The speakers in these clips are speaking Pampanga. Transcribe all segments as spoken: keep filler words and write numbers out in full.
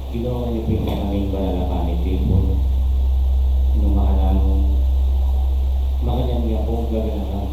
Ginu, ini pu ing makananu a banal a panitipun, nung makananu, makanyan ya pung gaganakan.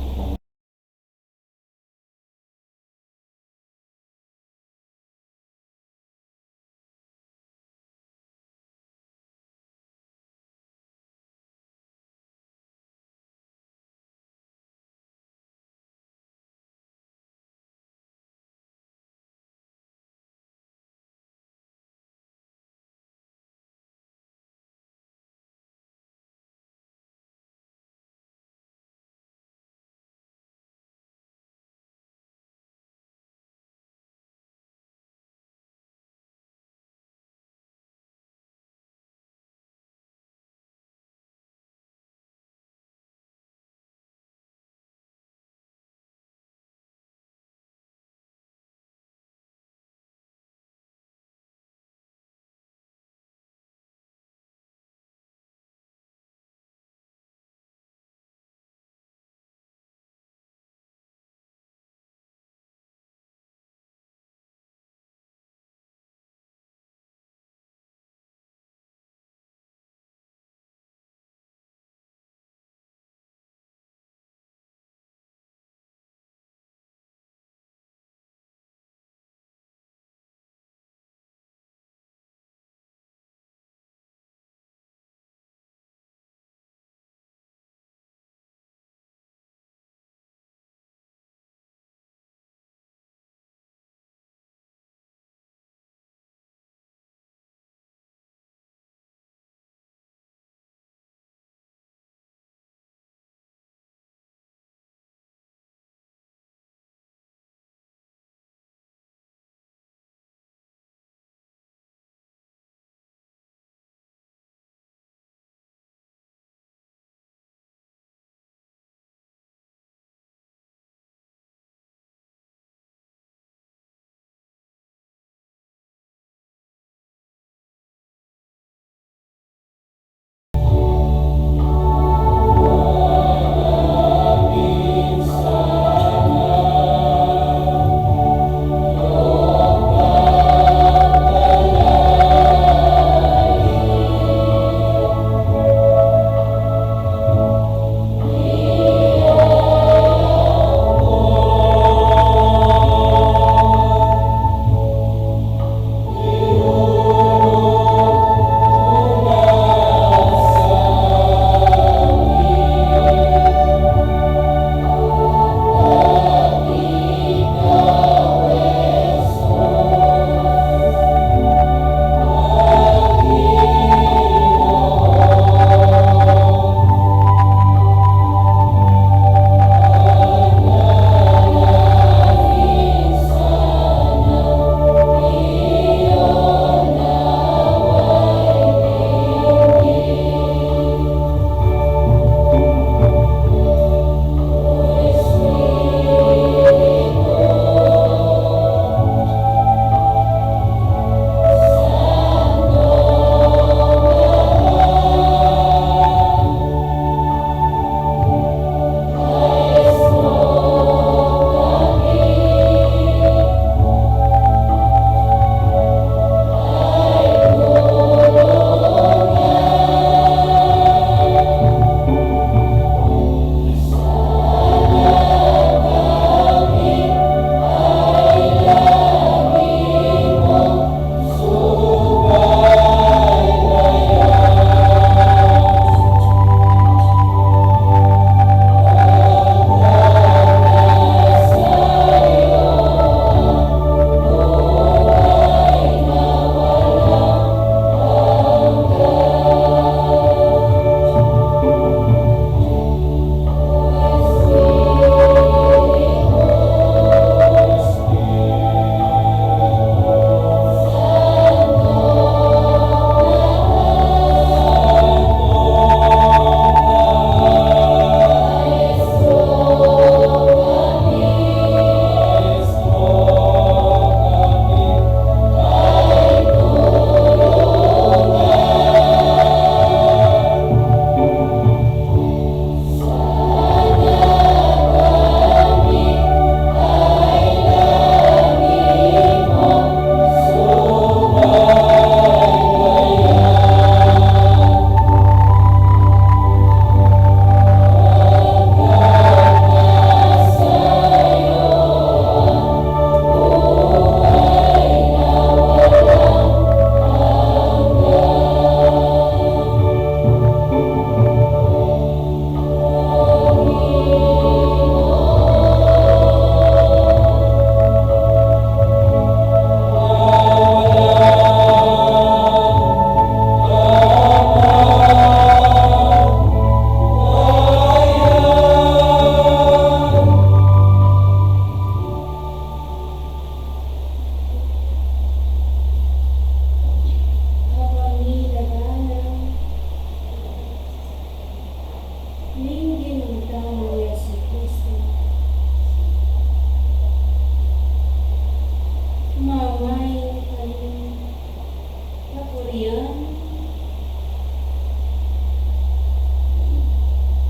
Yan,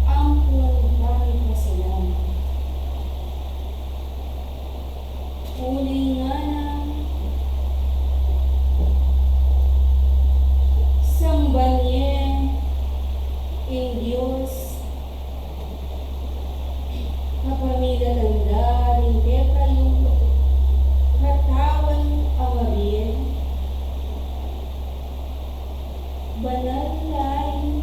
ampon pamipasalamat. Uli ngana, samban ye ing Dios kapamilatan da ring kekayung katawan a mabie, banal a ain,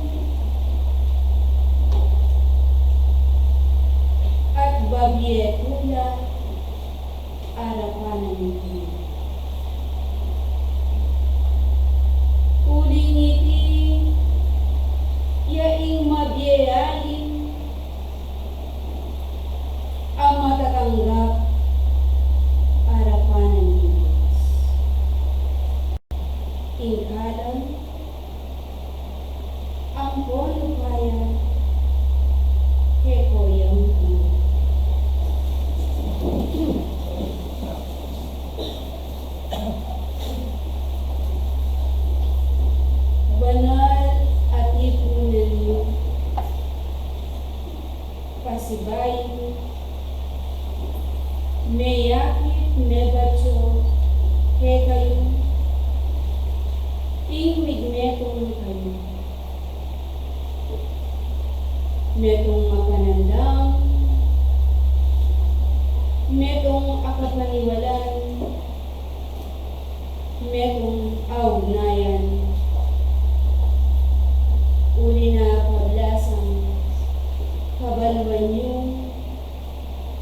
at babie tula arapan ning Dios. Uling iti ya ing mabie ain a matatanggap arapan ning Dios. Ing kalam ampon upaya keko yang Dios. Banal a tipunan yu, pasibayu, meyakit, mebatyu kekayu ing migmetung kayu. Metung a panandang, metung a kapaniwalan, metung a ugnayan. Uli na pablasang kabaluan yu,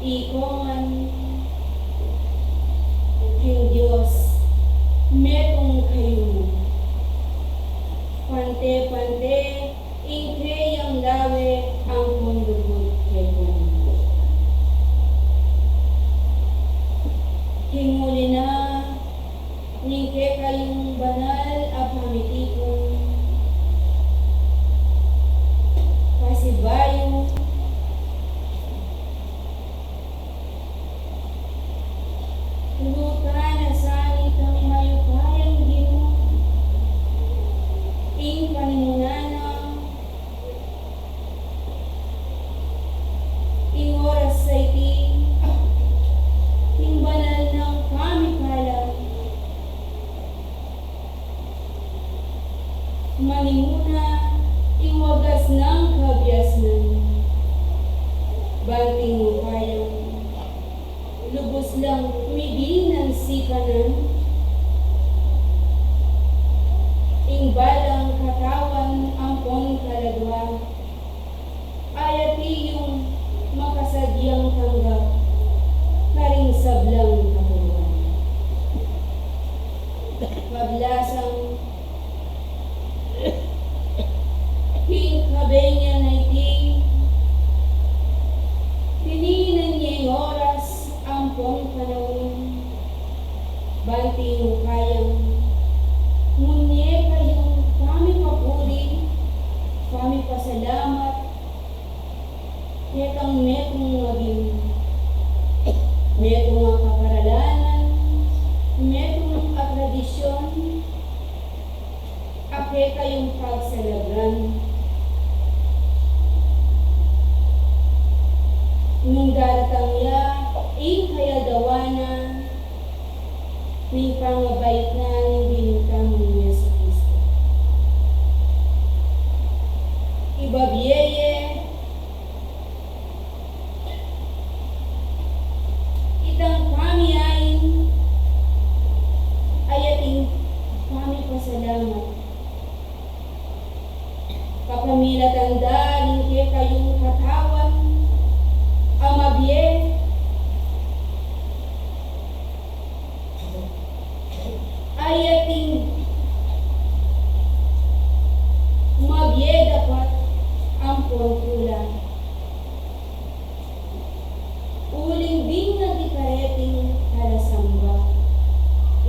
ikongan king Dios, metung kayu mu. Pante-pante ing keyang lawe ampon lugud kekong. King uli na ning kekayung banal a pamitipun, pasibayu, luta na sa ning mayupayang Ginu ing panimunan na ing oras a iti, ing banal nang pamipala, manimuna ing wagas nang kabiasnan, banting upayang lubus lang mibie nang sikanan ing balang katawan ampon kaladua. Ayati yung makasadyang tanggap karing sablang katuruan. Pablasang king kabenyan a iti, tininan ye ing oras ampon panaun, banting upayang munye kayung pamipapuri, pamipasalamat, ketang metung maging, metung a kaparalanan, metung a tradisyon, a kekayung pagsalabran. Nung daratang ya ing kayaldawan na ning pangabait na ning Ginu tamung Jesucristo. Ibabie ye itang pamiain, ayating pamipasalamat. Kapamilatan da ning kekayung katawan a mabie, ayating mabie dapat ampon tula. Uling ding ati kareting kalasamba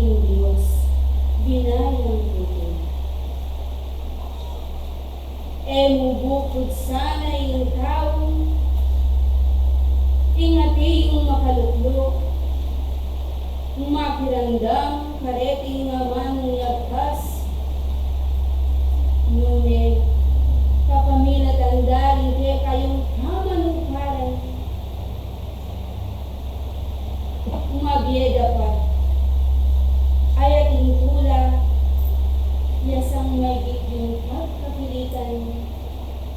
ing Dios, binayang tutu. E mu bukud sana ing tau, ing ati yung makalukluk, makiramdam kareting amanung yagkas, Mayigit yung pagkapilitan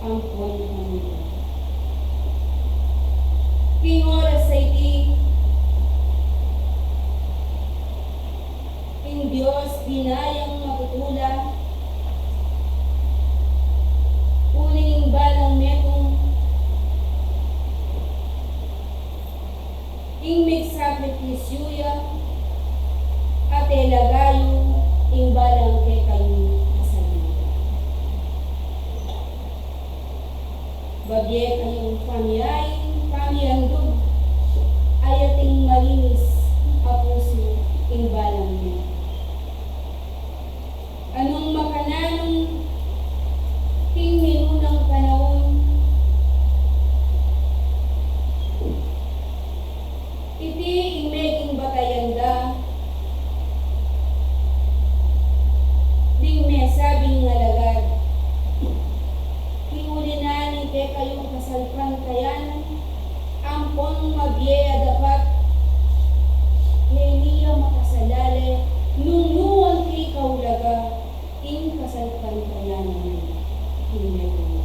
ampon pamilya. King oras a iti, ing Dios binayang matutula uling ing balang metung ing migsakripisyu ya at e lagayu ing balang kekayung kasalinan. Babie kayung pamiyaing pamiandug, ayating malinis a pusu ing balang metung. Anung makananu king minunang panaun, iti ing meging batayan da ding mesabing alagad. King uli na ning kekayung kasalpantayanan, ampon mabie a dapat ne niya makasalale nung nuan king kaulaga ing kasalpantayanan ning metung.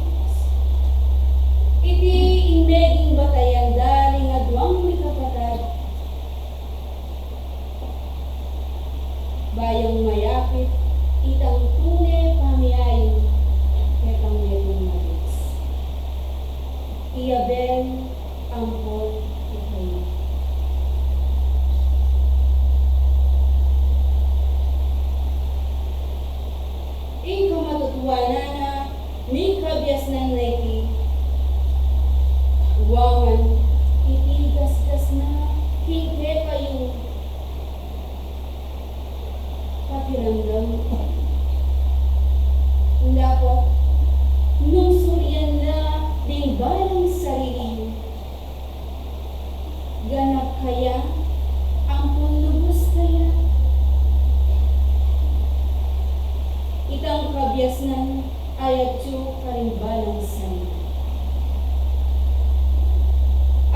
Iti ing meging batayan da ring aduang mikapatad, bayang mayapit itang tune pamiyaing kekang metung a Dios. I Abel ampon i Cain. Ing kamatutuanan na ning kabiasnan na iti, wa man iti gasgas na king kekayung pakiramdam. Dapot nung surian na ding balang sarili yu, ganap kaya ampon lubus kaya itang kabiasnan a atyu karing balang sarili?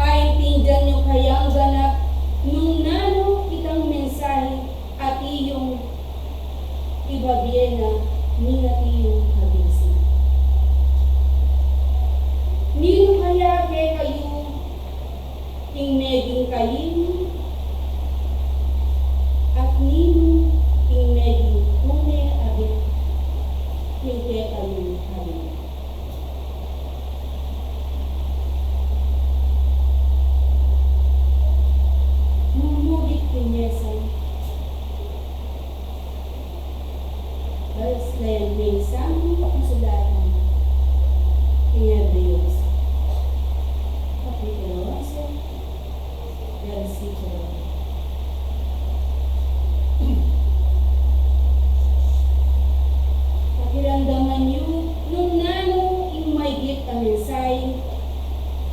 Aintindian yu kayang ganap nung nanu itang mensahe a atin yung ibabie na ning atin yung kabiasnan? Ninu kaya kekayu ing meging Cain at ninu ing meging tune a Abel king kekayung pamilya? Mumugit king mesa, bas layan ning Santang Kasulatan king Hebreos, kapitulo onse, bersikulo. Pakiramdaman yu nung nanu ing maigit a mensahe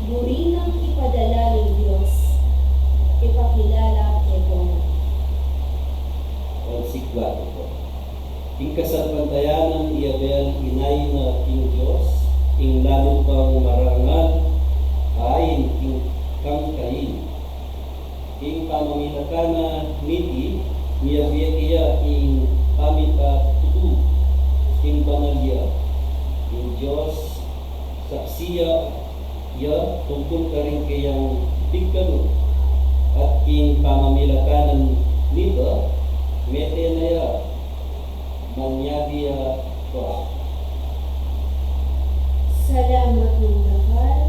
buri nang ipadala ning Dios, ipakilala kekami. Onse kuatro po. Ing kasalpantayanan i Abel inayun na king Dios, ing lalu pang marangal a ain king kang Cain. Ing pamamilatan na niti, miyabie keya ing pamipatutu king banal ya, ing Dios saksian ya tungkul karing keyang pigkanu, at king pamamilatan nita, mete na ya manyabi ya pa. Salamat nang dakal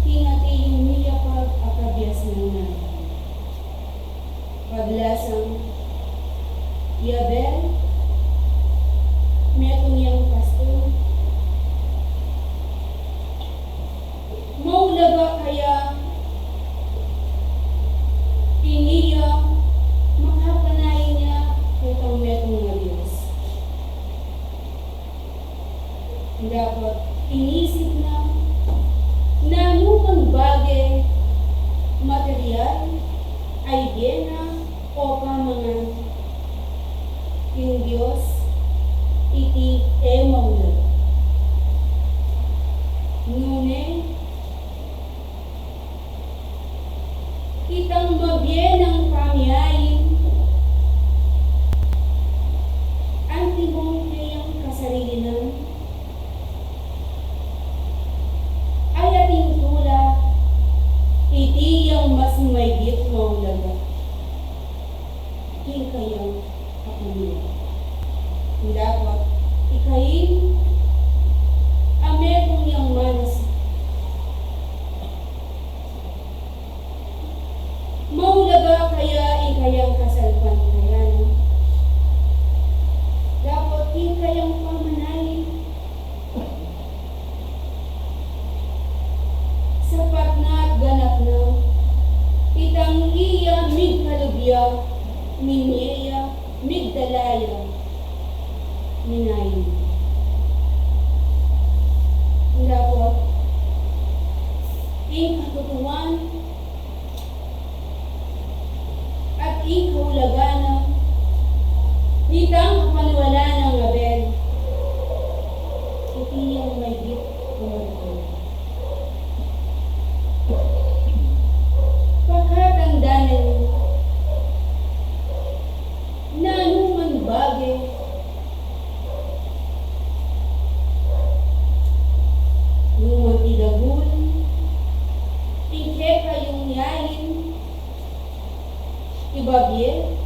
king atin yung miyakag a kabiasnan na. Paglasang i Abel, metung yang pastul. Maulaga kaya ini ya makapanayan ya kekang metung a Dios? Dapot inisip na, nanu mang bage, material, a ibie na o pamangan king Dios, iti e maulaga. Nune, itang mabie nang pamiyain, antimo keyang kasari Ilinan, ay ating tula, iti yang mas maygit maulaga king kayang kapamilatan. Dapot ikain a metung yang manas, maulaga kaya ing kayang kasalpantayanan, dapot ing kayang pamanayan, sapat na at ganap na, itang iya migkalub ya, minye ya, migdala ya, minayin. Dapot ing katutuan at ing kaulagan na nitang kapaniwalan nang Abel, iti yang maygit a maragul. Pakatandanan yu, nanu man bage, nung mapidagul ing kekayung yain, ibabie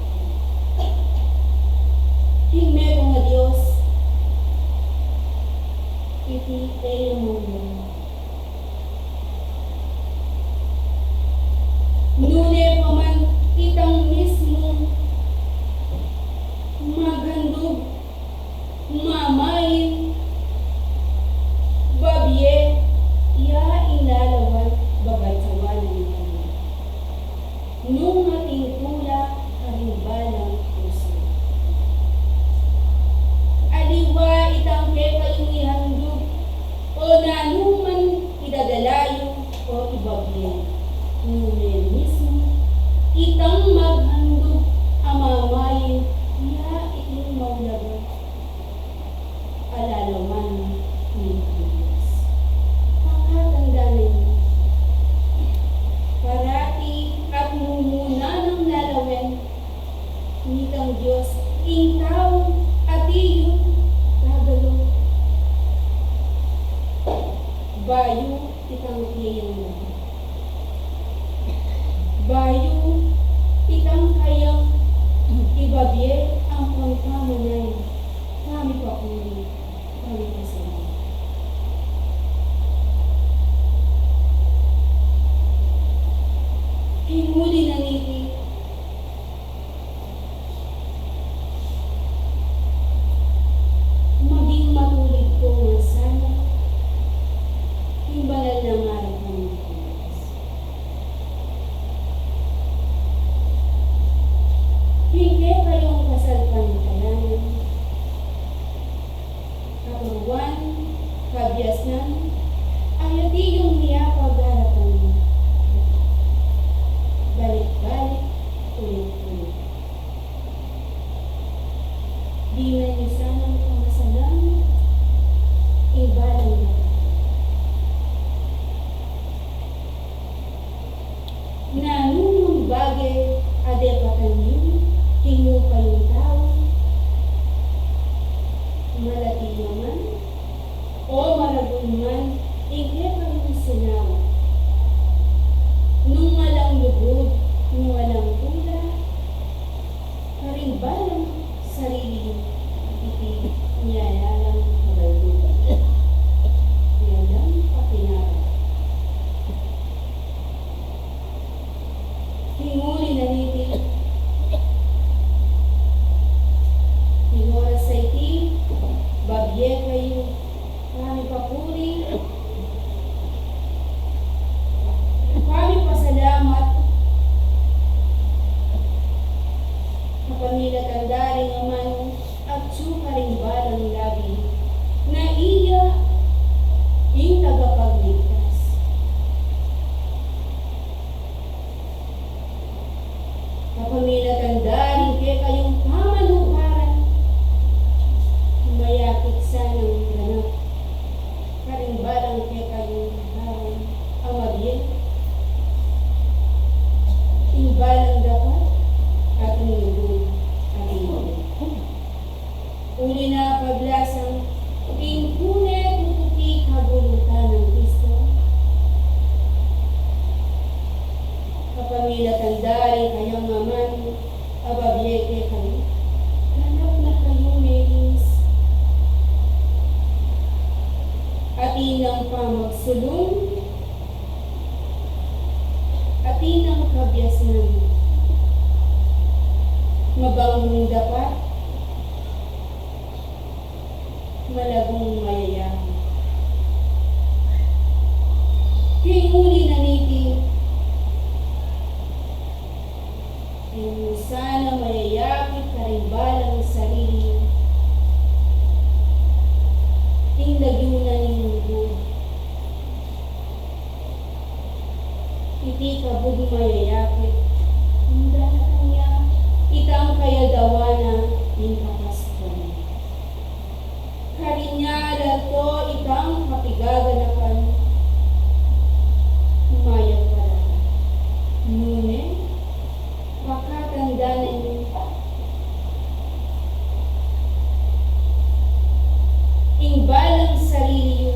king metung a Dios, iti e ya maulaga. Nune pa man itang mismung maghandug, mamain, babie ya ing lalawan, babaytawan na ning Panginoon nung ating tula karing balang pusu. Aliwa itang kekayung ihandug o nanu man idadala yu o ibabie, nune mismu itang maghandug a mamain ya iting maulaga a lalawan ning Dios. Pakatandanan yu, parati at mumuna nang lalawen nitang Dios ing tau a atin gagalu, bayu itang kayang, bayu itang kayang ibabie ampong pamanay, pamipapuri, pamipasalamat. Ing uli na niti, maging matulid ko ngan sana king banal nang aral ning Dios. King kekayung kasalpantayanan, katuruan, kabiasnan, ay atin yung miyapag-arapan, balik-balik, ulit-ulit. Dinan yu sanang pamasanan ing balang dapat. Nanu mang bage a depatan yu king mupa ning tau, malati ya man o maragul man ing kekayung sinawa, nung alang lugud, nung alang tula, karing balang sarili yu, iti nyayalang kabaldugan, nyayalang pakinabang. King uli na niti, king oras a iti, babie kayu pamipapuri, pamipasalamat, kapamilatan da ring amanu atyu karing balang labi na iya ing tagapagligtas. Kapamilatan da ring kekayung pamanukaran, mayakit sanang ganap karing balang kekayung katawan a mabie, ing balang dapat, atin lugud, atin lugud. Uli na pablasang Sulung, atin nang kabiasnan, mabanglung dapat, malagung mayayakit. King uli na niti, e mu sana mayayakit karing balang sarili yu, ing lagyu na ning lugud. Iti kabud mayayakit, ing danakan ya itang kayaldawan na ning kapaskuan. Karin ya lalto itang kapigaganakan, mayap pa la. Nune, pakatandanan yu, ing balang sarili yu,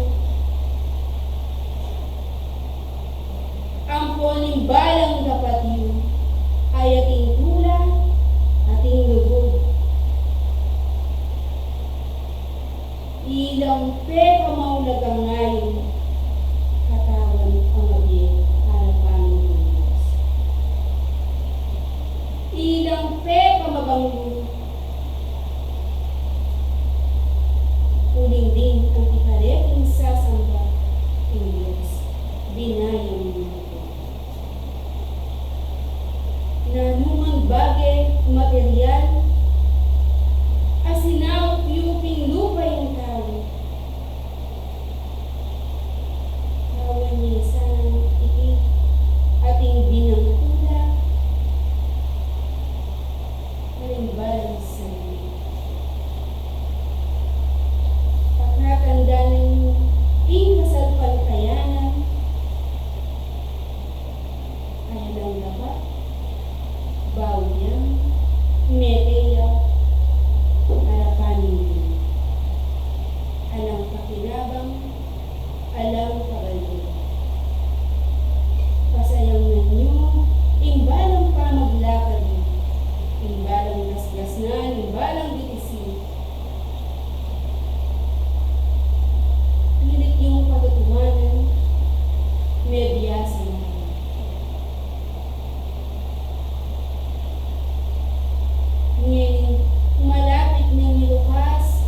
ampon ing balang dapat yu, ay ating tula, ating lugud. Ilang pepamaulagang ngeni katawan a mabie para pamilya ning Dios. Ilang pepamabanglu, uling ding antipareting sasamba king Dios, binayang ning Dios. Nanumang bage material a sinaup yu king lupa ning tau, kawan ye sana iti ating binangkula karing balang sarili. Pakatandanan yu ing kasalpantayanan, ay alang dapat, bayu yang mete ya arapan ning Dios. Alang pakinabang, alang kabaldo. Pasayangnan yu ing balang pamaglakad yu, ing balang gasgasnan, ing balang bitisin. Pilit yung patutuanan, mebiasa na. Ngening malapit neng milukas,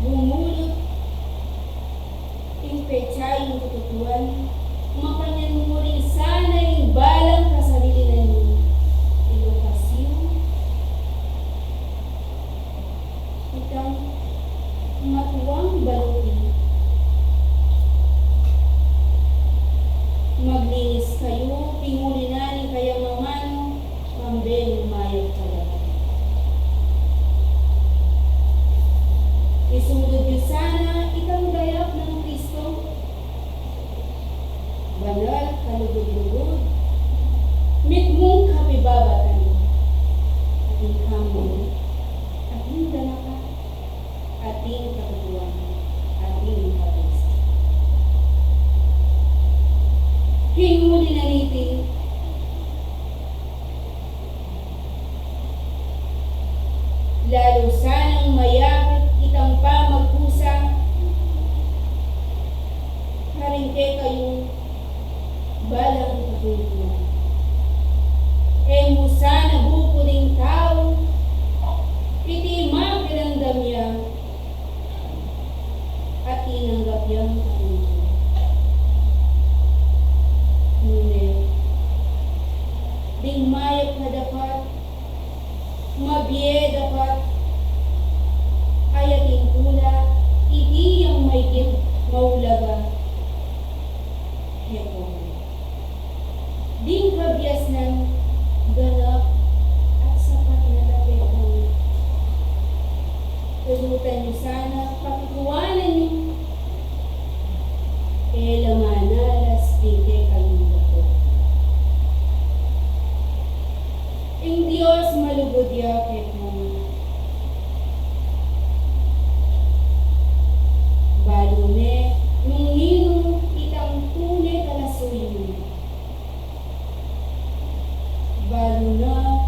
bumulut ing petsa yu king tutuan, makanyan mu rin sana ing balang kasarili na ning ilukas yu. Itang matuang baluti. Maglinis kayu, pinguli na ning kayang mamanu, pambe ning mayap a dapat. Isulud yu sana itang dayap nang Kristo. Banal, kalugud-lugud, mitmung kapibabatan, ating kamuli, ating danaka, ating katutuan, ating kapis. King uli na niti, lalu sanang mayakit itang pamagkusa karing kekayung balang katumpuan. E mu sana bukuding tau iti makiramdam ya at tinanggap yang katumpuan. Nune, ding mayap a dapat, mabie dapat, ay ating tula, iti yang maigit maulaga kekami. Ding kabiasnan ganap at sapat na la kekami. Tulutan yu sana, pakituanan yu, e la manalas ding kekayung dapat. Ing Dios malugud ya kekami. Balu ne nung ninu itang tune kalasuyu. Balu na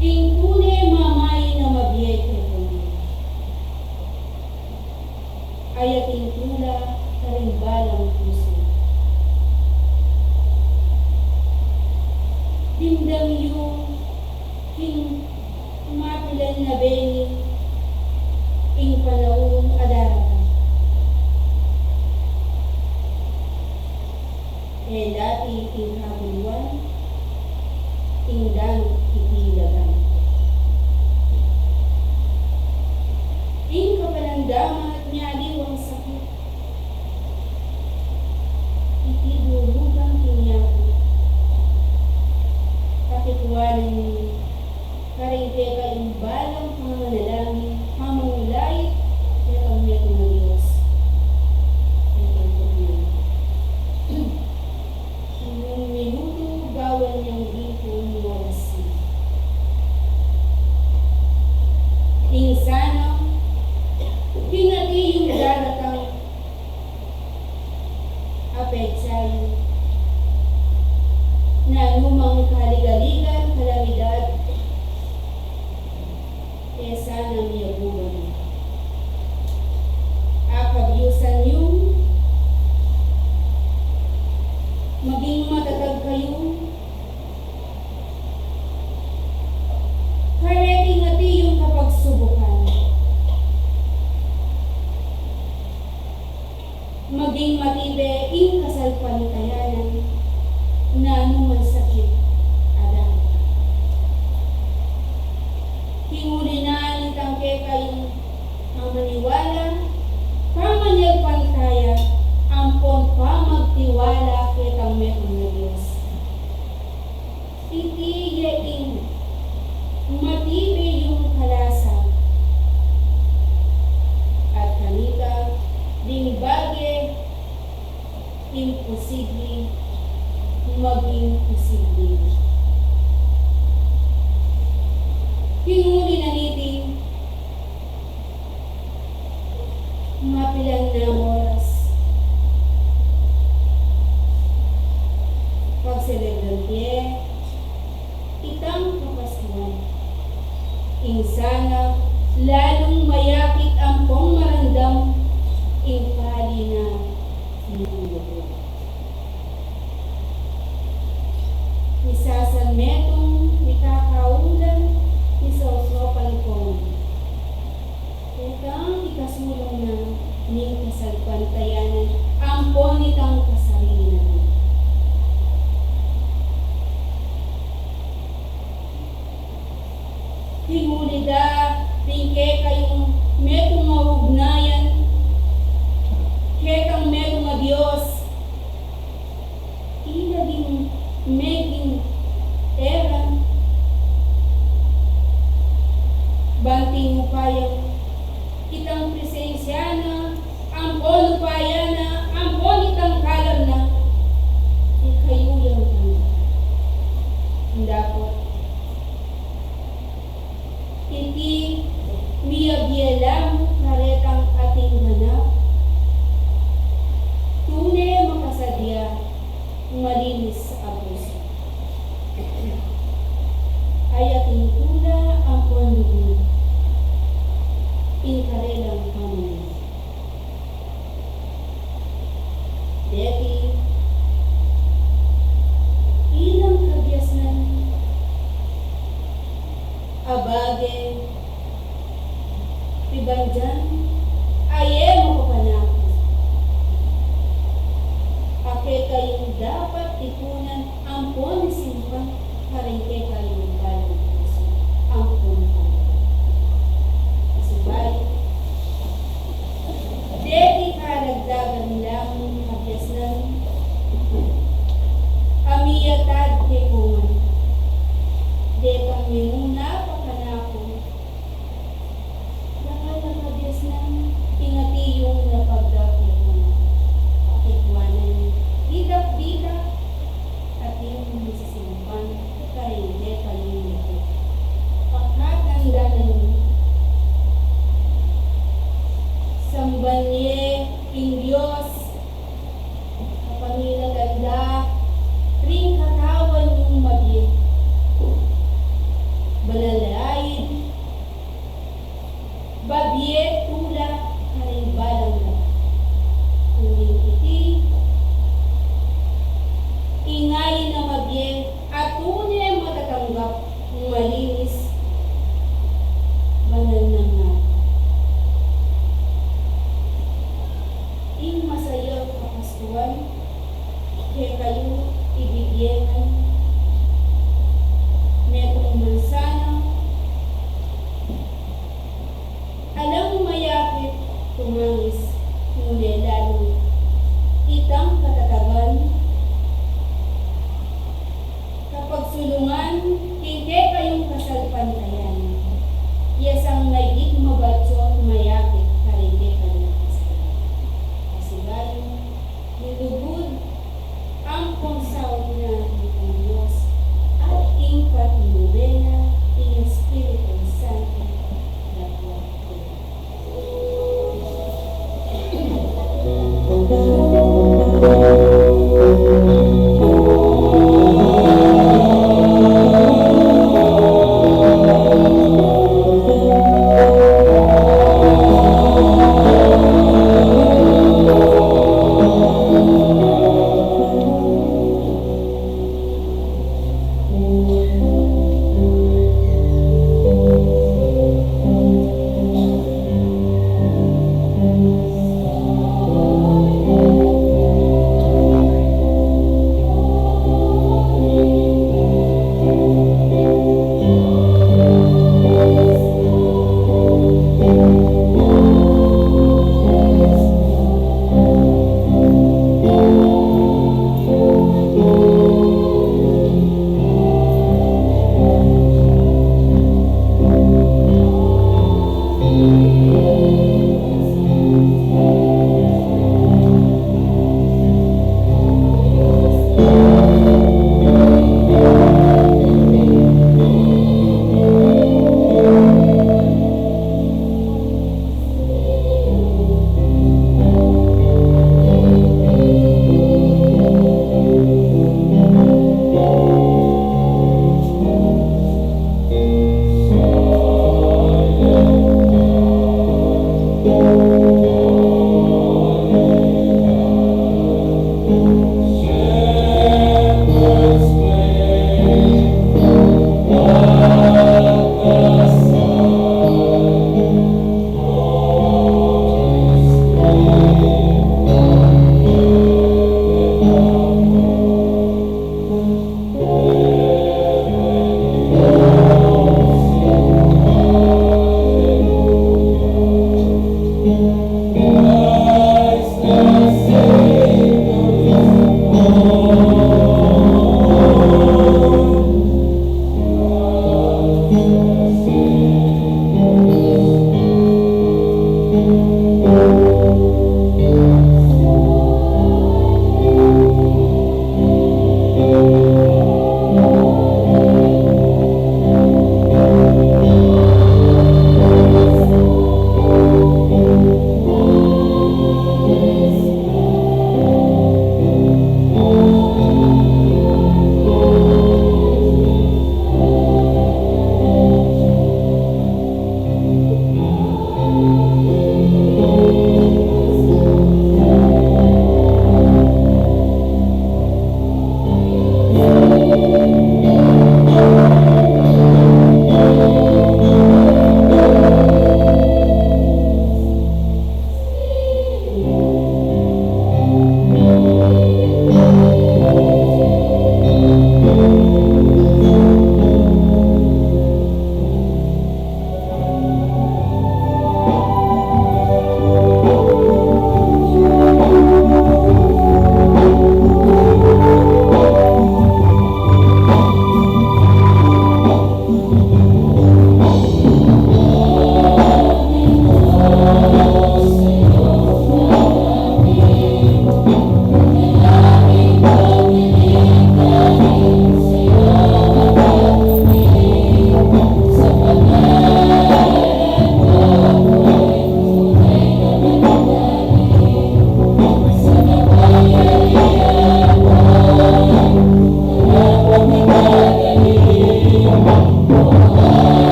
ing tune mamain a mabie kekami. Ay ating tula, karing balang pusu. Dimdam yu king mapilan na beni ing panaun a daratang. E dati ing kabuluan, ing danu iti lagan. Ing kapanandaman at mialiwang sakit, iti dulugan king yatu. Pakikuanan mi karing kekayung balang panganalangin, pamangulait kekang metung a Dios. Kekang metung a Dios. Nung minutu gawan yang di pu moras. Ing sana, king ati yung daratang a petsa yu, nanumang kaligaligan, kalamidad, e sana miyabugan. Akabyusan yu, maging matatag kayu, kareting ati yung kapagsubukan. Maging matibe ing kasalpantayanan, nanumang sakit a daratang. King uli na nitang kekayung pamaniwala, pamanyalpantaya, ampon pamagtiwala kekang metung a Dios. Iti ya ing matibe yung kalasa, at kanita ding bage imposible maging posible. King uli na niti, mapilan na oras, pagselebran ke itang kapaskuan. Ing sana lalung mayakit ampong marandam ing pali na ning Ginu. Misasan metung mikakaulan, misausaupan kong itang ikasulung na ning kasalpantayanan ampon itang kasarili na. King uli da ding kekayung metung a ugnayan kekang metung a Dios, ila ding meging eran banting upayang itang presensya na ampon upaya na, ampon itang kalam na, ikayu yang tanda. Dapot iti miyabie la mu karetang ating ganap, tune makasadya, malinis a pusu. Ay ating tula ampon lugud ing karelang pamanyalpantaya. Deti, ilang kabiasnan a bage, pibandian, a e mapapanaku. A kekayung dapat tipunan ampon isimpan karing kekayung balang pusu ampon pamanyalpantaya. Subalit, deti karagdagan la mung kabiasnan a miyatad kekongan, detang minuna pa kanaku, dakal a kabiasnan ing atiu nang pagdake ku, pakikuanan mi ditak-ditak atin misisimpan karing kekayung yatu. Pakatandanan mi, samban ye ing Dios, kapamilatan da ring katawan yung mabie, banal a aid, babie tula karing balang da. Uling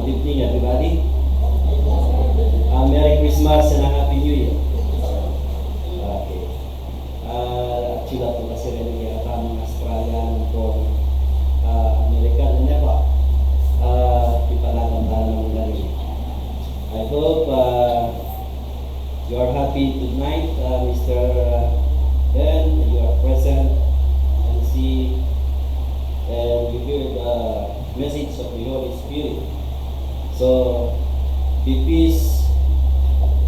Good evening, everybody. Uh, Merry Christmas and a Happy New Year. Okay. Uh, actually, pu kasi reni kekatamung Australian pung, uh, American, ne pu? Uh, di pa naman tayo ng galing. I hope, uh, you are happy tonight, uh, Mister Ben, you are present and see and you hear the message of the Holy Spirit. So, be peace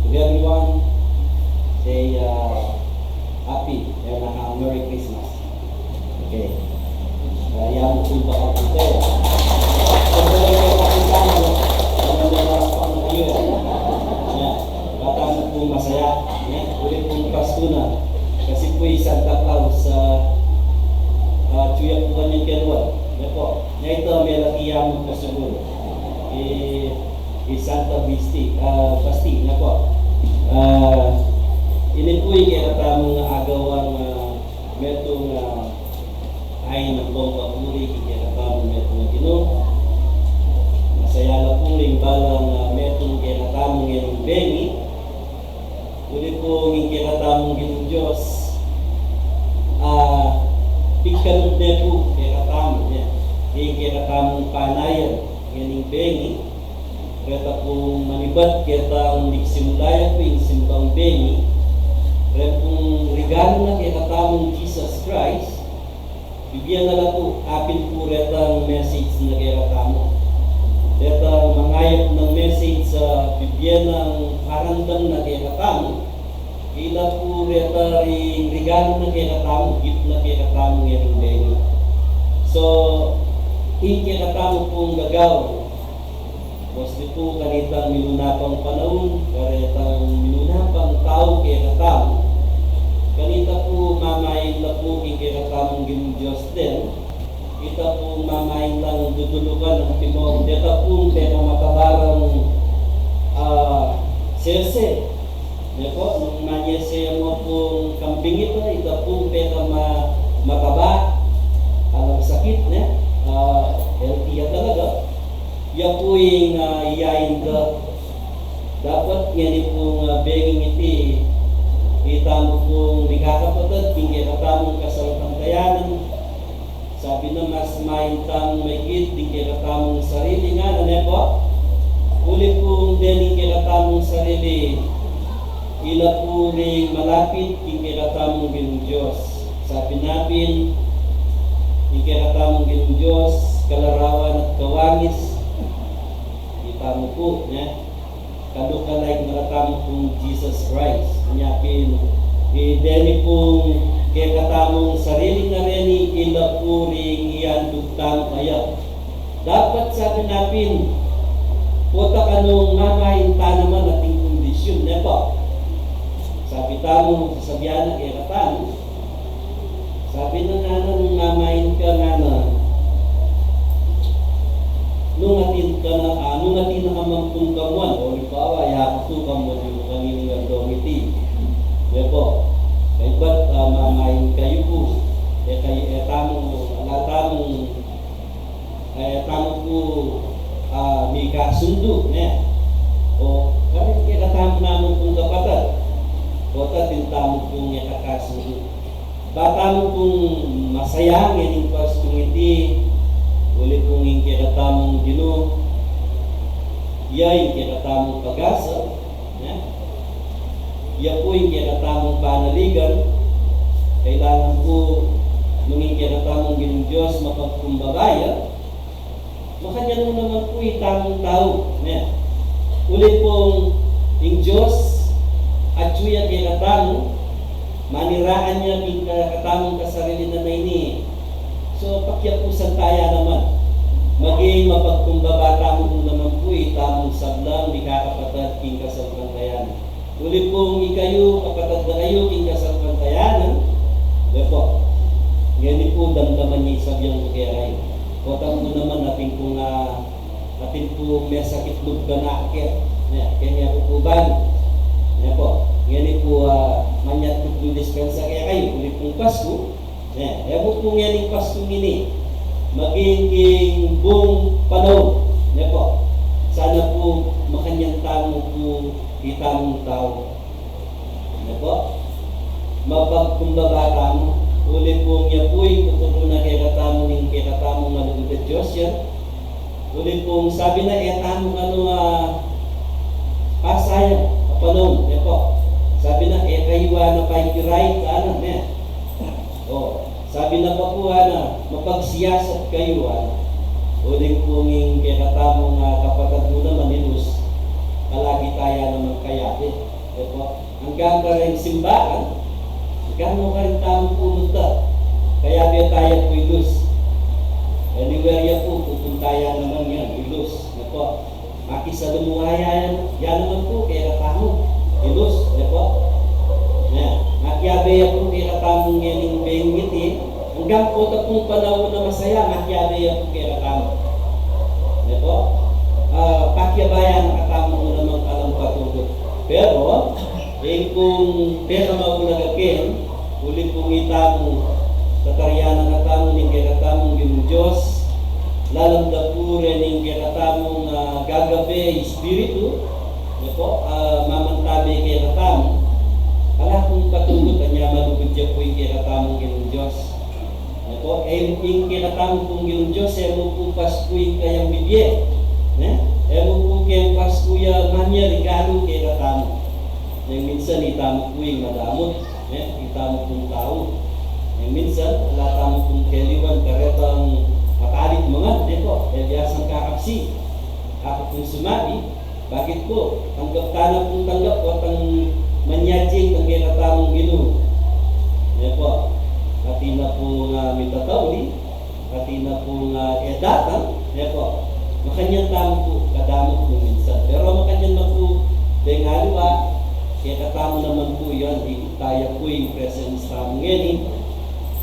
to everyone. Say, uh, happy and a Merry Christmas. Okay. Uh, yan pu ing bakal ku. Kung kayu pu makita nyo, ano na mas pa na kayo. Yan. Bata na pu masaya. Yan. Uli pung Pasko na. Kasi pu i Santa Claus, uh, uh, atyu ya pu kanyang kenwal. Yan pu. Yan ita, malaki ya mu pu siguru. I, i Santa Bisti, uh, Basti, yan pu. Uh, ini pu i kekatamung agawang, uh, metung, uh, Ay, naku, papuri king kekatamung metung a Ginu. Masaya la pu ring balang, ah, metung kekatamung ngening bengi. Uli pu king kekatamung Ginung Dios, ah, pikanud ne pu kekatamu, ya, king kekatamung panayan ngening bengi. Reta pung manibat ketang migsimula ya pu ing simbang bengi, reng pung rigalu na kekatamung Jesus Christ, bibie na la pu, apin pu retang message na kekatamu. Retang mangayap nang message a bibie nang paramdam na kekatamu, ila pu reta ring rigalu na kekatamu, gift na kekatamu ngening bengi. So, ing kekatamu pung gagawan, mostly pu kanitang minuna pang panaun, karetang minuna pang tau kekatamu. Kanita pu mamain la pu king kekatamung Ginung Dios den. Ita pu mamain lang dudulukan nang timong. Deta pu pekamataba rang, ah, sese. Ne pu, nung manyese ya mu pung kambing ita, ita pu pekama-, mataba. Alang sakit, ne? Ah, healthy ya talaga. Ya pu ing, ah, iyain da. Dapat ngeni pung, ah, benging iti, itamu pung mikakapatad king kekatamung kasalpantayanan. Sabi na mas main tamung maigit ding kekatamung sarili ngana, ne pu? Uli pung dening kekatamung sarili, ila pu ring malapit king kekatamung Ginung Dios. Sabi na pin, ing kekatamung Ginung Dios, kalarawan at kawangis, itamu pu, ne? Ka-look-alike na katamu pung Jesus Christ. Nya pin, i deni pung kekatamung sarili na reni, ila pu ring iandug tamu kaya. Dapat sabi na pin, pota kanung mamain ta naman ating kondisyun, ne pu? Sabi tamu, sasabian na kekatamu, sabi na ngana nung mamain ka ngana, nung atin ka na, ah, nung atin na ka man pung kamuan, o halimbawa, ya ku pu kamuan yu kanini ngan domiti. Ya pu, kaybat, ah, mamain kayu pu, e kayu, e tamu, ala tamu, e tamu pu, ah, mikasundu, ne? O, karin kekatamu namu pung kapatad, o, atin tamu pung e kakasundu. Ba tamu pung masaya ngening Paskung iti, uli pung ing kekatamung Ginu, ya ing kekatamung pag-asa, ne? Ya pu ing kekatamung panaligan. Kailangan pu, nung ing kekatamung Ginung Dios mapagkumbaba ya, makanyan mu naman pu itamung tau, ne? Uli pung ing Dios, atyu ya kekatamu, maniraan ya king kekatamung kasarili na ini. So, pakiapusan taya naman. Maging mapagkumbaba tamu mu naman pu itamung sablang mikakapatad king kasalpantayanan. Uli pung ikayu, kapatad da kayu king kasalpantayanan, de pu. Ngeni pu damdaman yu ing sabian ku kekayu. Pota pu naman atin pung, ah, atin pung mesakit lub kanaku kaya. Ne, kaya nya ku pu ban. Ne pu. Ngeni pu, ah, manyatku pung dispensa kekayu. Uli pung Pasku, ne, e mu pu ngening Paskung ini, maging king buung panaun, ne pu. Mapagkumbaba tamu, uli pung ya pu ing tuturu na kekatamu ning kekatamung malugud a Dios yan. Uli pung sabi na e tamu kanu, ah, pasayang a panaun, e pu. Sabi na e kayu a na pakikirait, ana, ne. O, sabi na pa pu, ana, mapagsiyasat kayu, ana. Uli pung ing kekatamung kapatad mu naman ilus, palagi taya naman kayabe, e pu. Anggang kareng simbahan, anggang no karin tamu pu munta, kayabe taya pu ilus. Anywhere ya pu, pupunta ya naman yan, ilus, ne pu. Makisalumuha ya, ya naman pu kekatamu, ilus, ne pu. Ne, makiyabe ya pu kekatamu ngening bengi iti, anggang pota pung panaun a masaya, makiyabe ya pu kekatamu, ne pu. Ah, pakiabayan na katamu mu namang alang patugut. Pero ing pung pekamaulaga ken, uli pung itamu, tatarian na katamu ning kekatamung Ginung Dios, lalam da pu rening kekatamung, ah, gagabe espiritu, ne pu, ah, mamantabe kekatamu, ala pung patugut, anya malugud ya pu ing kekatamung Ginung Dios. Ne pu, e, ing kekatamu pung Ginung Dios, e mu pu pasku ing kayang bibie, ne? E mu pu keng pasku ya manyari galu kekatamu. Neng minsan itamu pu ing madamut, ne? Itamu pung tau. Neng minsan ala tamu pung keliwan karetang matalit mangan, ne pu, e biasang kakapsi. Aku pung sumabi, bakit pu? Tanggap tana pung tanggap, potang manyajing kang kekatamung Ginu, ne pu. Atin na pung mitatauli, atin na pung e datang, ne pu. Makanyan tamu pu kadamut nung minsan. Pero makanyan na pu deng aliwa, kekatamu naman pu yan, ikit taya pu ing presence tamu ngeni.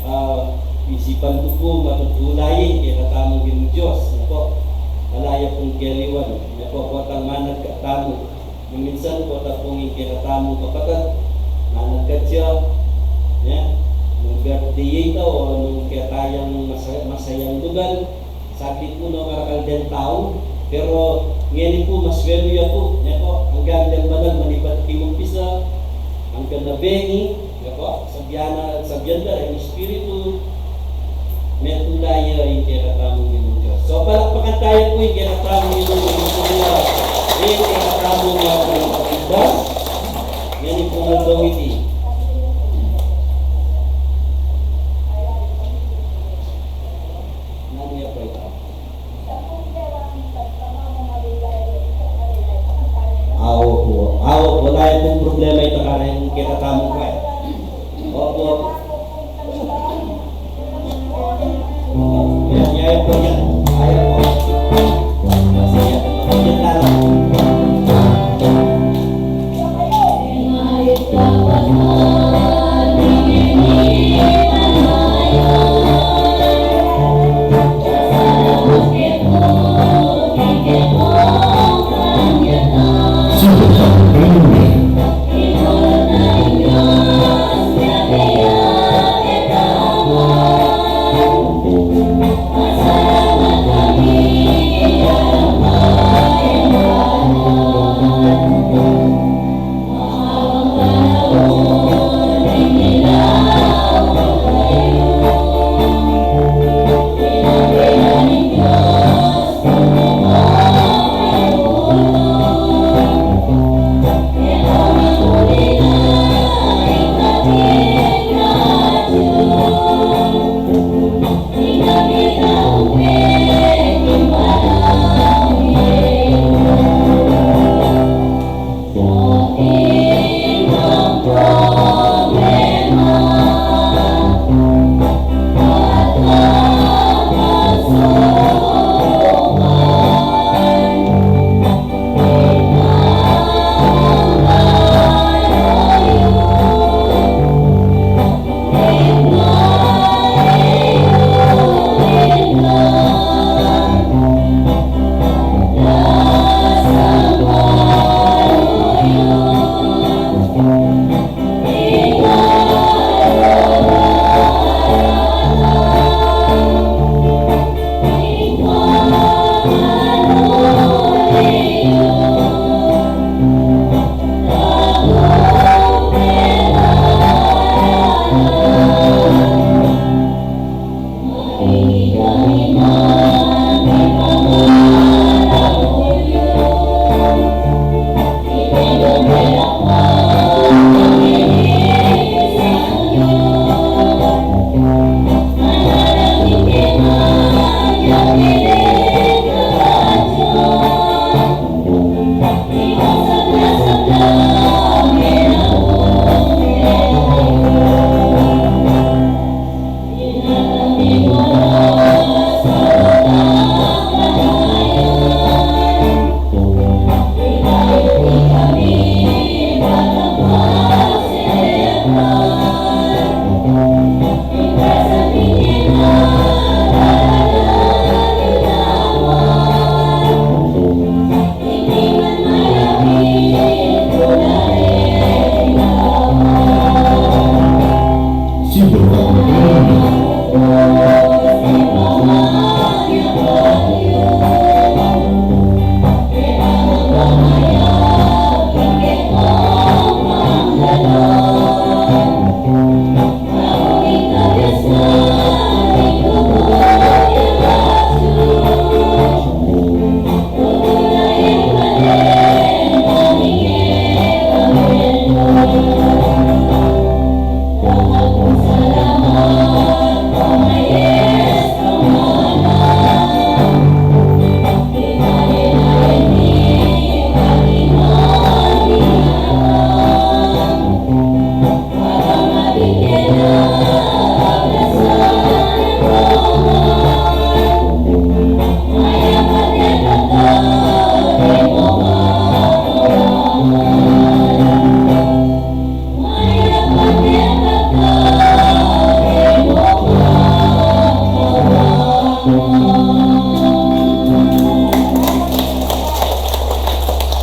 Ah, isipan ku pu matutula ya ing kekatamung Ginung Dios, ne pu. Ala ya pung keliwan, ne pu, potang managkat tamu. Nung minsan pota pung ing kekatamung kapatad, managkat ya, ne? Nung birthday ya ita o nung keta yang masa-, masayang lugal, saglit pu no karakal deng tau, pero ngeni pu maswelu ya pu, ne pu, anggang deng banal manibat king umpisa, anggang na bengi, ne pu, sabian na, sabian da ring Espiritu, metula ya ing kekatamung Ginung Dios. So, palakpakan taya pu ing kekatamung Ginung Dios, ing kekatamung Ginung Dios, ngeni pung aldo iti. Nanu ya pu ita? Awa pu, awa pu, ala ya pung problema ita kareng kekatamu pu e. Opu, opu. Yan, yan pu, yan. Ayan pu. Masaya, masaya tamu.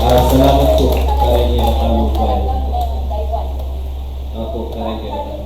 Ah, salamat po. Kareng kekatamu po. Opo, kareng kekatamu.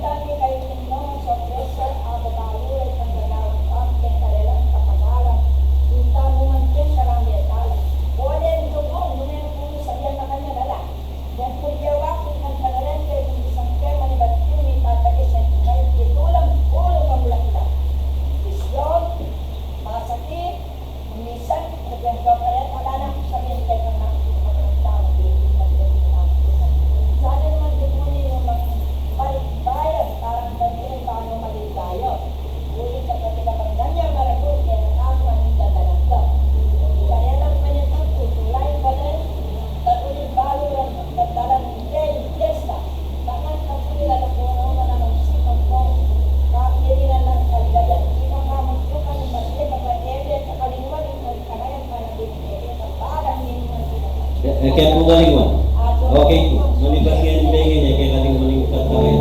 E, e, kaya po kaling one. Okay po. Manibat kaya ni Bengi niya, kaya kating maling tatawin.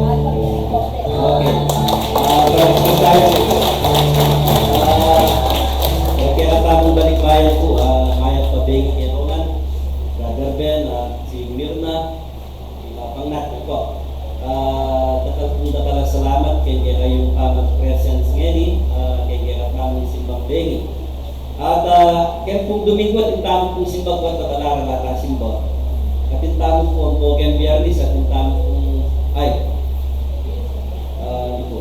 Okay. Ah, balik po tayo. Ah, e, kaya katamung balikbayan po, ah, mayap a Bengi kaya naman. Brother Ben, ah, si Mirna, Iba pang nat po. Ah, dakal pung dakal a salamat keng kekayung pamag-presence ngeni, ah, keng kekatamung simbang Bengi. At, ah, keng pung Domingo atin tamu pung simba, kuwat a balaran atin simba. Atin tamu pung ampo keng Biyernes, atin tamu pung, ay, ah, ini po.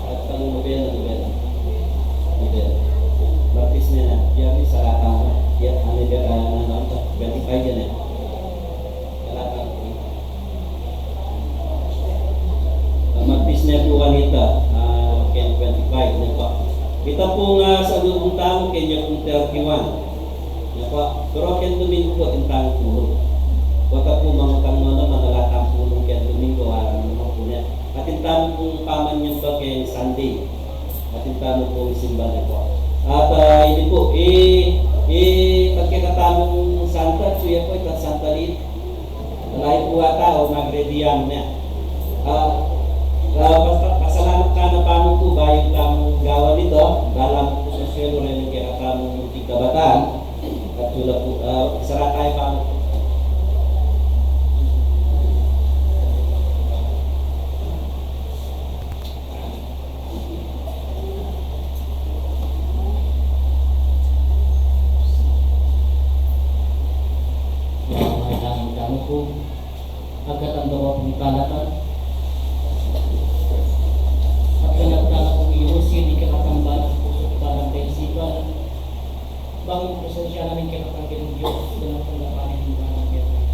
At ang nobena, nobena. Nobena. Martis na na. Biyernes, sarata na. Ya, ano, ya, kaya na lang. Twenty-five yan e. Sarata na. Ah, Martis na po kanita. Ah, keng twenty-five na po. Kita po nga sa lubung tamu, keng ya pong thirty-one. Na po. Pero keng Domingo po, atin tang pulung. Kuwat a po, mangutang na naman, ala tang pulung keng Domingo, ah, ano naman po niya. Atin tamu pung pamanyumba keng Sunday. Atin tamu pung simba na po. At, ah, ini po, i, i, pagkekatamung Santa, suya po, itang Santa Lit. Lahi po ata, o magredian na. Ah, ah, pas-, pasalamat ka na pa po, bayu tamung gawan ito, dalam po sa suelo, rin kekatamung tigkabataan. At sula po, ah, sarata tamu pa. Madandamu po, agkatanda ko pung talatan. At ganap na pung iusin, ikakatamba na po sa barang kaisipan. Bang presensya namin kaya kapag Diyos, ganap ang lapanin mo namin kaya kapag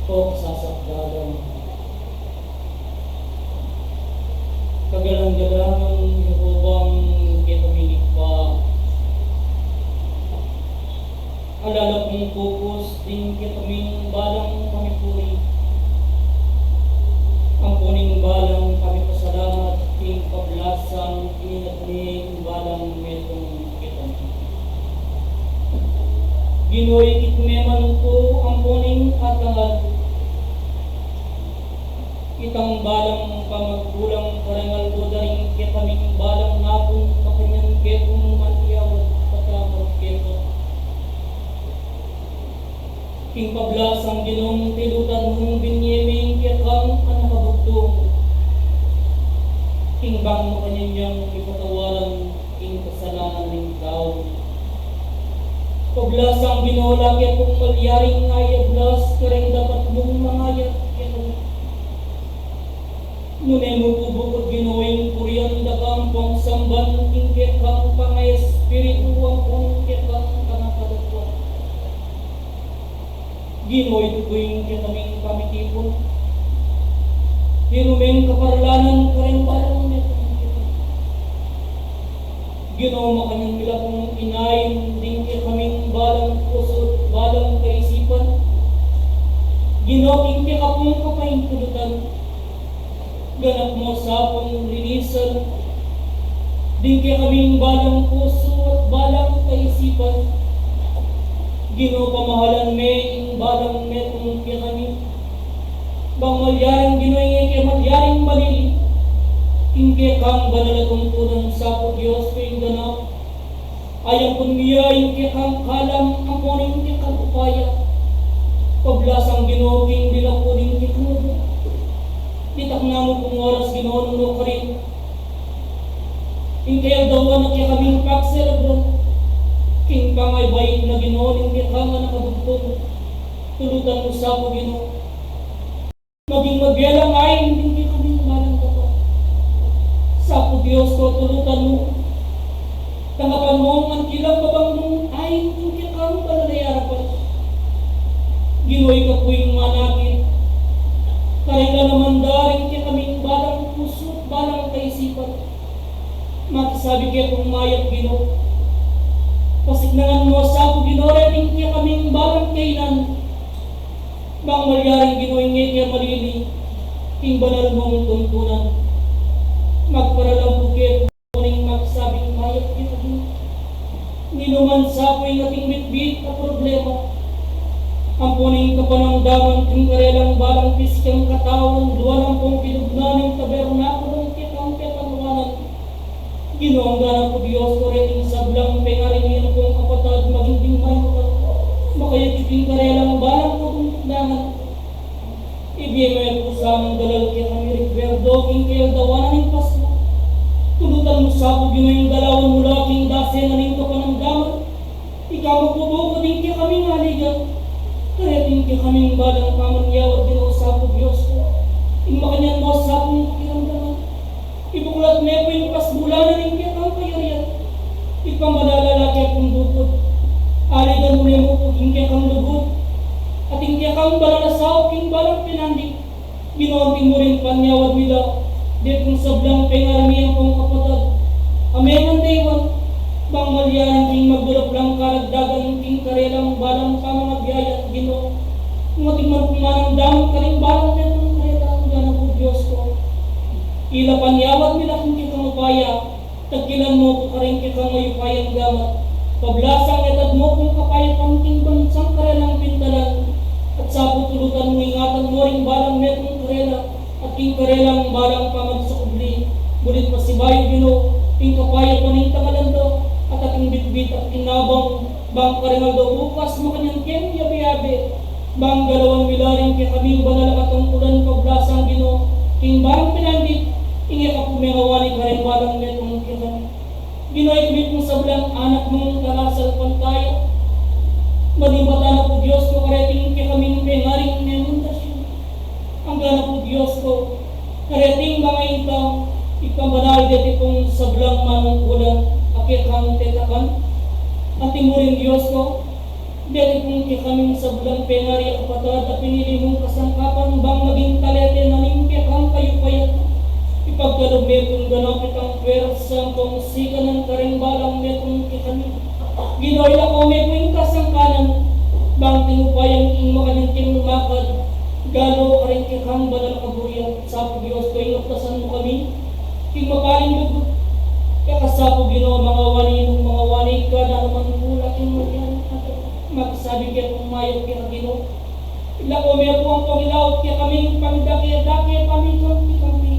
O kasasakdalan, kagalang-galangan, Jehovang kaya kami ni pa, ing balang metung kekami. Ginu, ikit me man pu ampon ing katangal, itang balang pamagkulang karing aldo da ring kekaming balang napun makanyan ke pung manyawad patampar keka. King pablasang Ginu, tilutan mung binie me ing kekang anak a bugtung, king bang makanyan yang ipatawaran ing kasalanan ning tau. Pablasang Ginu, lake pung malyaring ayablas karing dapat mung mangayap kekami. Nune mu pu bukud Ginu ing purian da kang pangsamban king kekang pangaespiritu ampon king kekang pangapadatuan. Ginu, itutu ing kekaming pamitipun, ilu meng kaparlanan karing balang metung kekami. Ginu, makanyan mi la pung inain ding kekaming balang pusu, balang kaisipan. Ginu, ing keka pung kapaintulutan, ganap mu sa pung linisan ding kekaming balang pusu at balang kaisipan. Ginu, pamahalan me ing balang metung kekami. Bang malyaring Ginu, ing e ke malyaring malili king kekang banal a tungtunan, sa pu Dios ko ing ganap, ayampun mu ya ing kekang kalam ampon ing kekang upaya. Pablasang Ginu, king dilaku ning kekang lugud, ditak na mu pung oras Ginu nung nukarin ing kayaldawan a kekaming pagselebran king pangaybayit na Ginu ning kekang anak a bugtung. Tulutan mu sa pu Ginu, maging mabie lang ain ding kekaming balang dapat. Sa pu Dios ko, tulutan mu, tanggapan mu man kilang babang mung ain king kekang banal a arapan. Ginu, ika pu ing manakit karing lalaman da ring kekaming balang pusu, balang kaisipan. Makisabi ke pung mayap Ginu. Pasiknangan mu sa pu Ginu reting kekaming balang kainan. Bang malyaring Ginu, ing e ke malili king banal mung tuntunan, magparalam pu ke pu ning makisabi mayap kekami. Ninuman sa pu ing ating bitbit a problema ampon ing kapanamdaman king karelang balang pisikang katawan, duan ampong kinugnan ning tabernakulung kekang pepanawanan. Ginu, anggana pu Dios ko reting sablang pengari mi ampong kapatad, maging ding mayap, makayagyu king karelang balang kaguntungan. Ibie me pu sa mung dalal kekami ring berdo king kayaldawan ning Pasku. Tulutan mu sa pu Ginu ing dalawan mu la king dase na ning kapanamdaman. Ika mu pu bukud ing kekaming aligan kareting kekaming balang pamanyawad, Ginu, sa pu Dios ko. Ing makanyan mu sa pung pakiramdaman, ibuklat me pu ing pasbulanan ning kekang kayarian. Ipambanal la la ke pung bukud. Aligan mu ne mu pu ing kekang lugud at ing kekang banal a saup king balang penandi. Ginu, anti mu ring panyawad mi la deting sablang pengari mi ampong kapatad a mengan da iwan. Bang malyaring king magdulap lang karagdagan king karelang balang pamangabiyaya, Ginu, nung atin man pung manamdaman karing balang metung karela, anggana pu Dios ko, ila panyawad mi la king kekang upaya. Tagkilan mu pu karing kekang mayupayang gamat. Pablasang itad mu pung kapayapan king bansang karelang pintalan. At sa pu tulutan mu, ingatan mu ring balang metung karela at king karelang balang pamagsukubli. Bulit pasibayu, Ginu, ing kapayapan ing tangalan da at ating bitbit at kinabang bang karing aldo bukas makanyan keng yabe-yabe. Bang galawan mi la ring kekaming banal a katungkulan, pablasang Ginu, king balang penandi, ing e ka pu mengawani karing balang metung kekami. Ginu, ikami pung sablang anak mung talasalpantaya, manimba ta na pu Dios ko kareting kekaming pengaring mengundasyun. Anggana pu Dios ko, kareting manga ing tau, ipambanal deti pung sablang manungkulan a kekang tetakan. Anti mu rin Dios ko, deti pung kekaming sablang pengari a kapatad a pinili mung kasangkapan bang maging talete na ning kekang kayupayan. Ipagkalub me pung ganap itang pwersa ampong sikanan karing balang metung kekami. Ginu, ilako me pu ing kasangkanan bang tinupayang ing makanyan keng lumakad galu karing kekang banal a kaburian. Sa pu Dios ko, ing aptasan mu kami king mapaling lugud. Keka sa pu, Ginu, mangawani nung mangawani ka, nanu man pu la king malyari, makisabi kekung mayap keka, Ginu. Ila ku me pu ampong ilaut kekaming pangdake-dake pamikampi-kampi.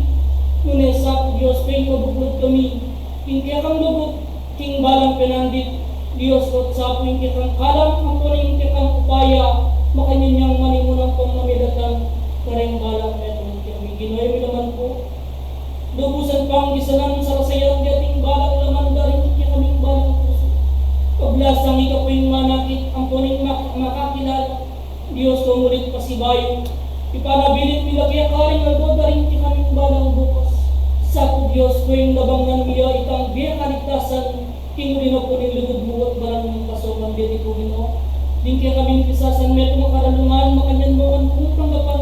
Nune sa pu, Dios ku, ing kabuklud kami king kekang lugud king balang penandit. Dios ku, sa pu ing kekang kalam ampon ing kekang upaya, makanyan yang manimunang pang mamilatan kareng balang metung kekami. Ginu, e mi naman pu lubusan pang gisanan salasayan deting balang laman da ring kekaming balang pusu. Pablasang ika pu ing manakit ampon ing mak-, makakilala. Dios ku, mulit pasibayu, ipanabilin mi la keka ring aldo da ring kekaming balang bukas. Sa pu, Dios ku, ing labangan mi ya itang bie kaligtasan, king uli na pu ning lugud mu at banal mung pasokan deti pu, Ginu. Ding kekaming pisasan metung a karalungan, makanyan mu ngan pung tanggapan.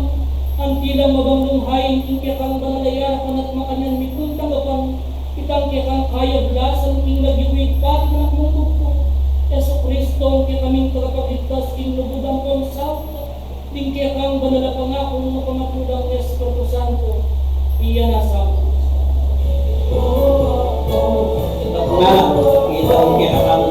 Anti lang mabanglung hain ing kekang banal a yarapan at makanyan mi pung tanggapan itang kekang kayablasan king lagyu mi at pati na ning Anak mung bugtung, Jesucristo, ing kekaming Tagapagligtas king lugud ampon saut. Ding kekang banal a pangakung mapamatulang Espiritu Santo, iya na sa pu. Ita pu, ita pu kekang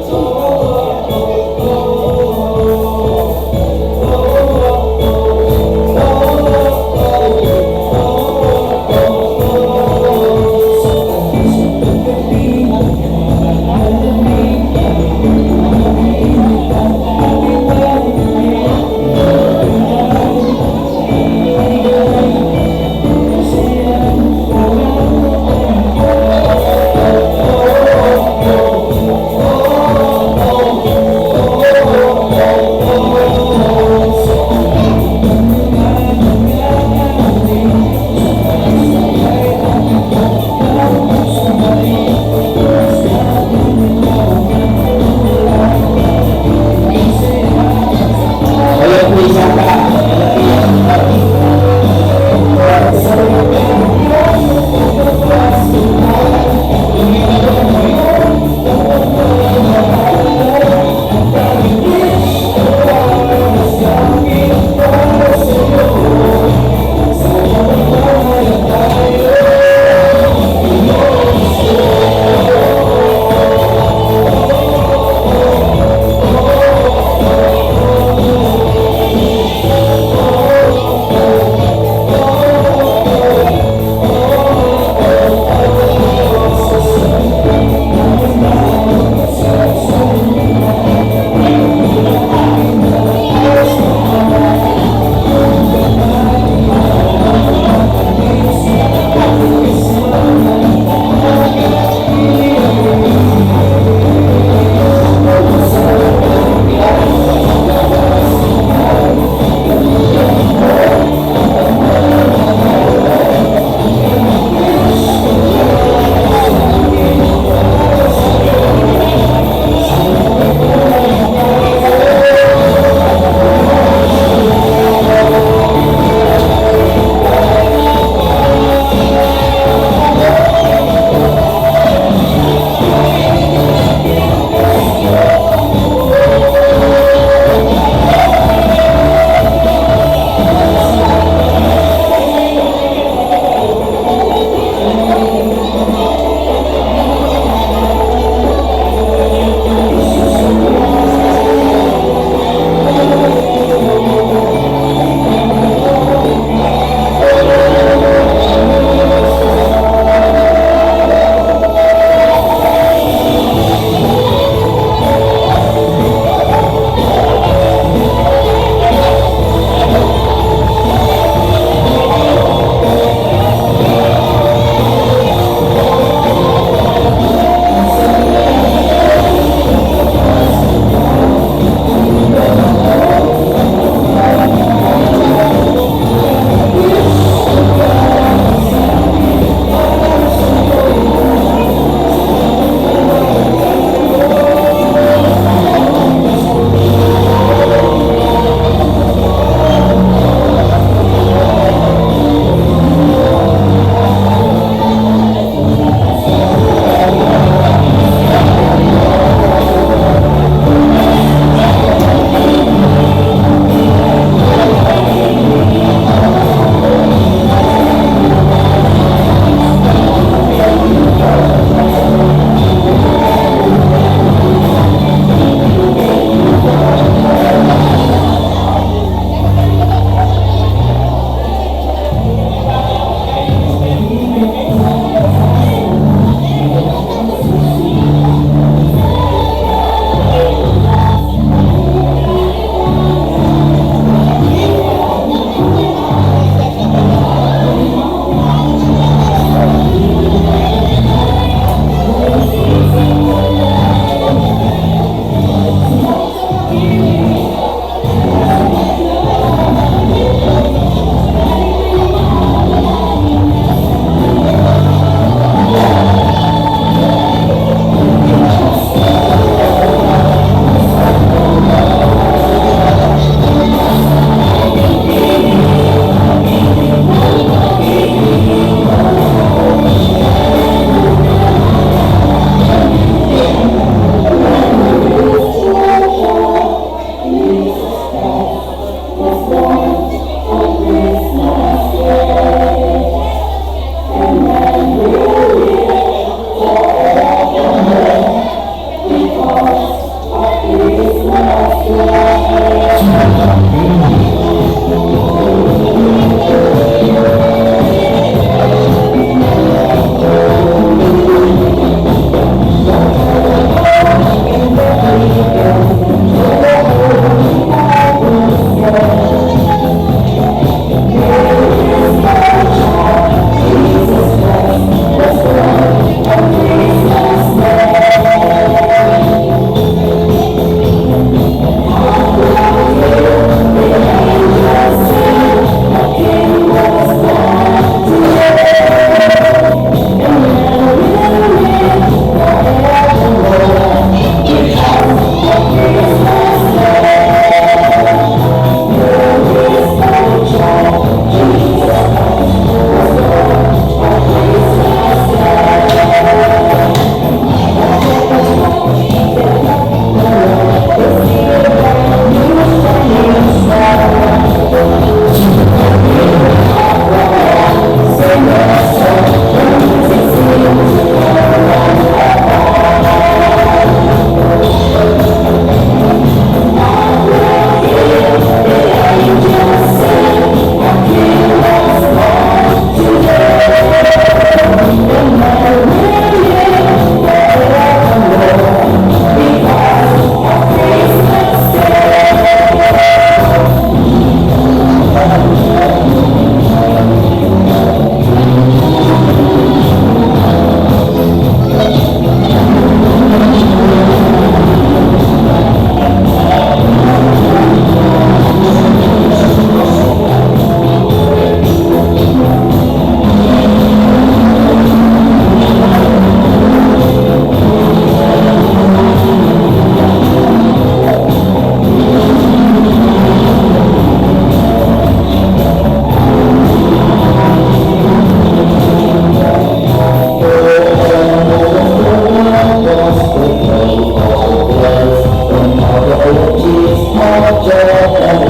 Opo,